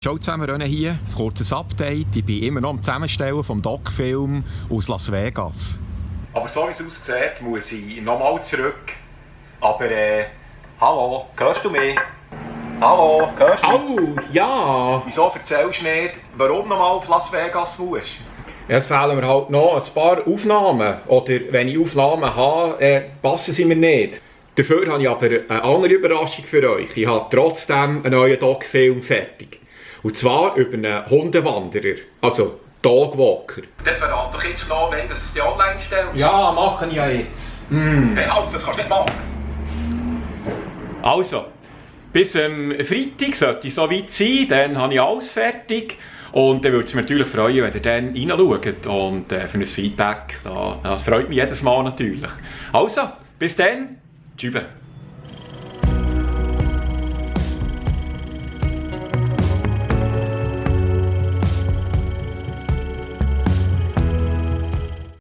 Ciao zusammen, René hier. Ein kurzes Update. Ich bin immer noch am Zusammenstellen vom Doc-Film aus Las Vegas. Aber so wie es aussieht, muss ich nochmal zurück. Aber hallo, hörst du mich? Hallo, hörst du mich? Oh, ja! Wieso erzählst du nicht, warum nochmal auf Las Vegas musst? Ja, es fehlen mir halt noch ein paar Aufnahmen. Oder wenn ich Aufnahmen habe, passen sie mir nicht. Dafür habe ich aber eine andere Überraschung für euch. Ich habe trotzdem einen neuen Doc-Film fertig. Und zwar über einen Hundewanderer, also Dogwalker. Dann verrat doch jetzt noch, wenn du es dir online stellst. Ja, machen ja jetzt. Hey, halt, das kannst du nicht machen. Also, bis Freitag sollte es so weit sein, dann habe ich alles fertig. Und dann würde es mich natürlich freuen, wenn ihr dann reinschaut. Und für ein Feedback, das freut mich jedes Mal natürlich. Also, bis dann, tschüss.